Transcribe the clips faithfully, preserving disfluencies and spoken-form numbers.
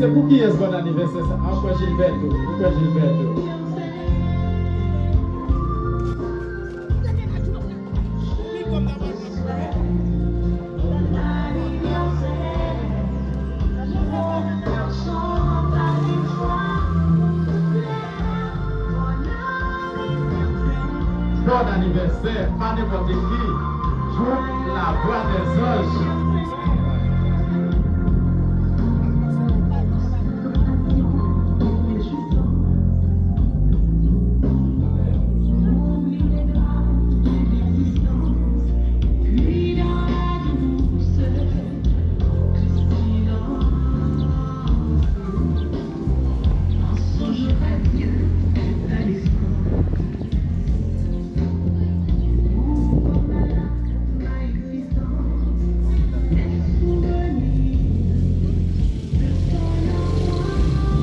Pou kiyès bòn anivèsè sa? A, frè Gilberto. Frè Gilberto. Bòn anivèsè, pa nenpòt ki, gwoup La Voix des Anges.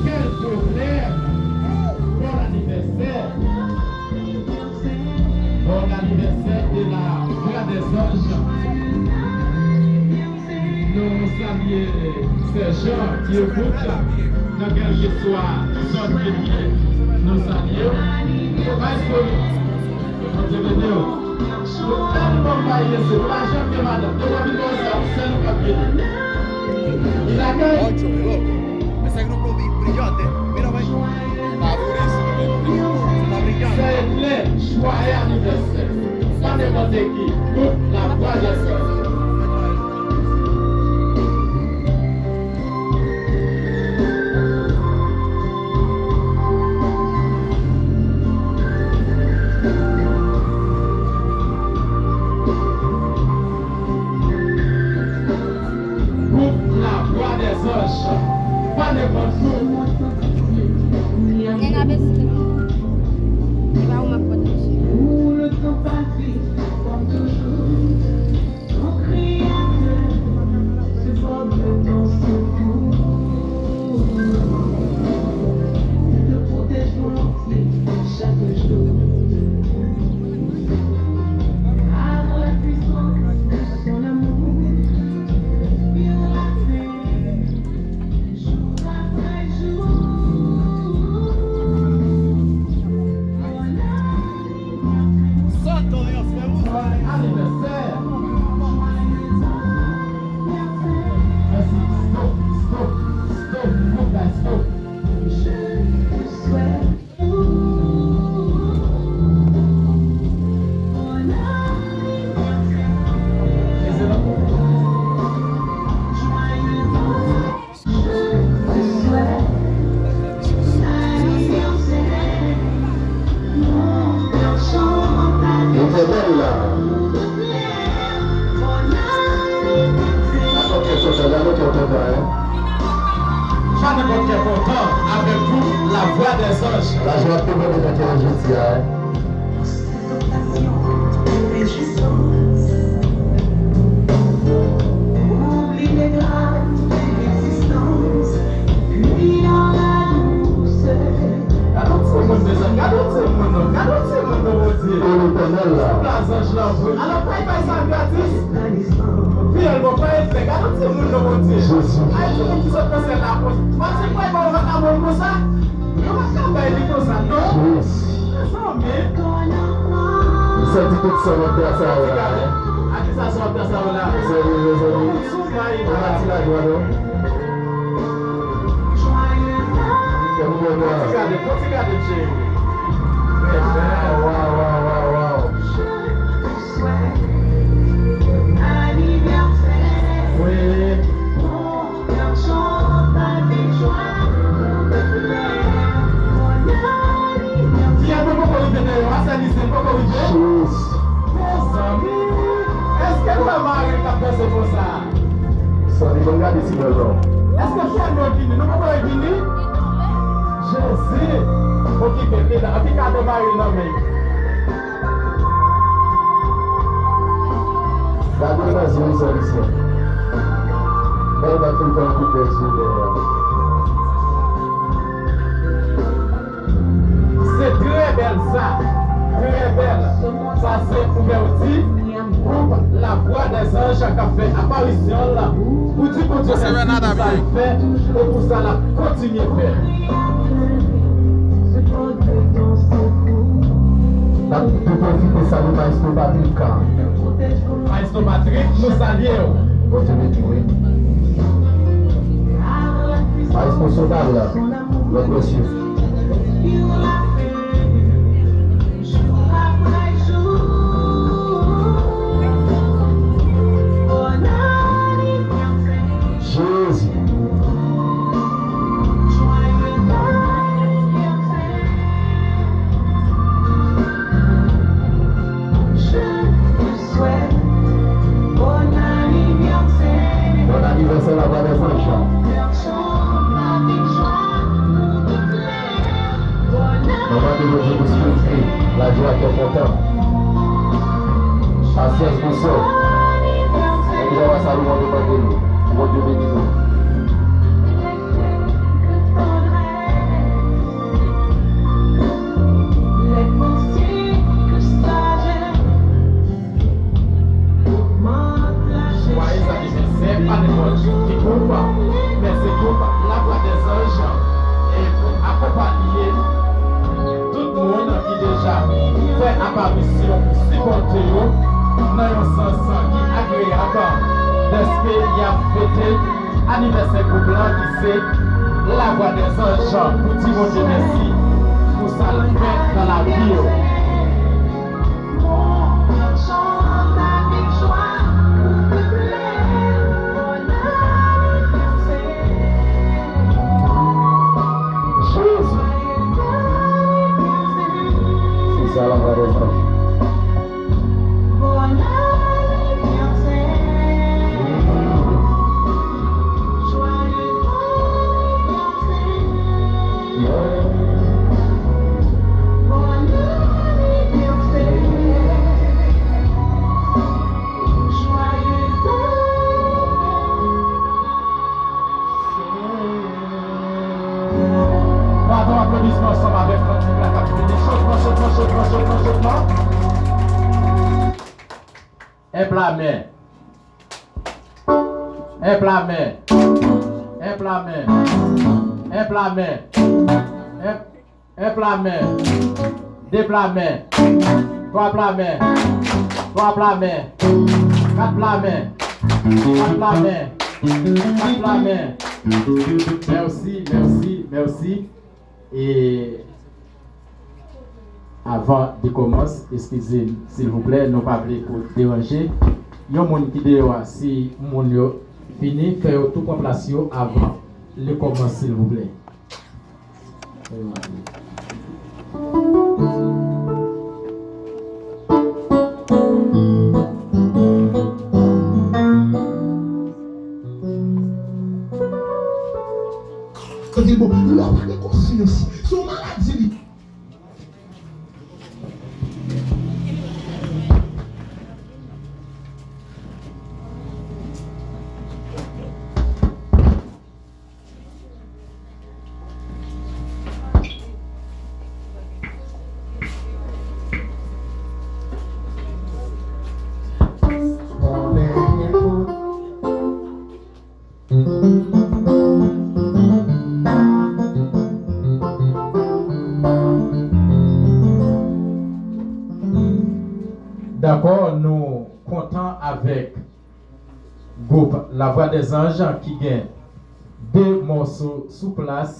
Kèl pwoblèm! Bòn anivèsè! Bòn anivèsè de la Voix des Anges. Nou salye sè Jean ki ekout nan kèlkeswa zòn ke li ye. Nou salye w. Bay souri. Bondye beni w. Ou tèlman bay mesye, ou pa janm gen madanm. Depi w vin konsa, ou sèl ou k ap beni. Li lakay. Ocho, hello. Ese grupo bri-, brillante. Mira, ve. Está durísimo. Está brillante. Sè Edlè, jwaye anivèsè. Pa nenpòt ki. Gwoup La Voix des Anges. Gwoup La Voix des Anges. Pa nenpòt gwoup. Nèg a besi. E pa ou m ap pote, mesye. Pour le temps passé, comme toujours. Ton créateur se porte à ton secours. Il te protège volontiers chaque jour. Par la puissance de son amour, respire la paix. Jour après jour. Santo Dios, me gusta. Anivèsè. Mèsi. Stop, stop, stop. Gwoup la, stop. Etènèl la. Pa nenpòt kè kontan, gade kè kontan, hein. Pa nenpòt kè kontan avèk gwoup La Voix des Anges. Lajwa ap debòde nan kè an jodi a, hein. Oublie les drames de l'existence, puis dans la douceur. Gade yon timoun, mezanmi, gade yon timoun, non, gade yon timoun, non, Bondye. Pou Letènèl la. Sou la zanj lan vre. Alò, pa bay sa gratis. Fiyèl, bon, pa enterè. Gade yon timoun, non, Bondye. Jezi. Ay, timoun ki sot nan syèl la, bon. Bondye, pa bay yon vakabon konsa. Yo pa ka bay li konsa, non. Jezi. Mezanmi. M santi tout sa nan tè sa yo la. Akizasyon ap fè sa yo la. Mezanmi, mezanmi. Sou may la. Ou pa ti lajwa, non. Fè m wè mwen. Fò ti gade, fò ti gade, cheri. Trè byen. Waw, waw, waw, waw. Wi. Fiyèl mwen poko rive dèyè a, sè Lisèn poko rive. Jezi. Mezanmi, èske nou wè mari l k ap danse konsa? Sò li konn gade ti bòl non. Èske fiyèl mwen vini? Nou poko vini? Jezi. Okipe, pile, anpil kado mari l nan men. Gade nan zye w, sè Lisèn. Bèl bat pou l fè yon kout bèl zye dèyè a. Se trè bèl sa. Trè bèl. Sa se ouvèti gwoup La Voix des Anges k ap fè aparisyon l pou di pou Pou sa l fè e pou sa l ap kontinye fè. N ap tou pwofite salye Maestro Patrick. Maestro Patrick, nou salye w. Bondye beni w, wi. Maestro Sonal, God bless you. Jezi. Bon anivèsè, Lavwadèzanj. Mwen mande Bondye pou spiriti lajwa, kè kontan. Pasyans, bonsè. Mwen deja wè sa, nou mande, mande nou. Pou Bondye beni nou. Jwayez anivèsè, pa nenpòt ki gwoup, men se gwoup Lavwadèzanj, e pou akonpanye tout moun ki deja fè aparisyon pou sipòte yo nan yon sans ki agreyab, dèske y ap fete anivèsè gwoup lan ki se Lavwadèzanj, pou di Bondye mèsi pou sa l fè nan lavi yo. Jezi. Se sa, Lavwadèzanj. Bat yon aplodisman ansanm avèk kantik la k ap vini. Chotman, chotman, chotman, chotman, chotman. Enpla men. Enpla men. Enpla men. Enpla men. Enp-, enpla men. De pla men. Twa pla men. Twa pla men. Kat pla men. Kat pla men. Kat pla men. Mèsi, mèsi, mèsi. E avan de kòmanse, eskize m, silvouplè, nou pa vle pou deranje. Yon moun ki deyò a, si moun yo fini, fè yo tou pran plas yo avan le kòmanse, silvouplè. Kote bon, lè w pa gen konsyans, se yon maladi li. Dakò, nou kontan avèk gwoup Lavwadèzanj ki gen de mòso sou plas.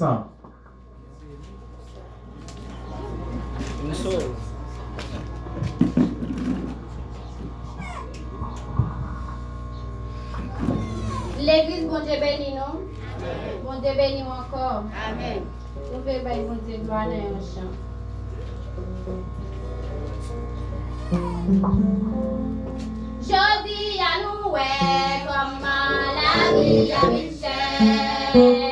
Legliz, Bondye beni nou. Bondye beni w ankò. Amèn. Nou vle bay Bondye glwa nan yon chan. Jodi a nou wè kòman lavi a vin chè.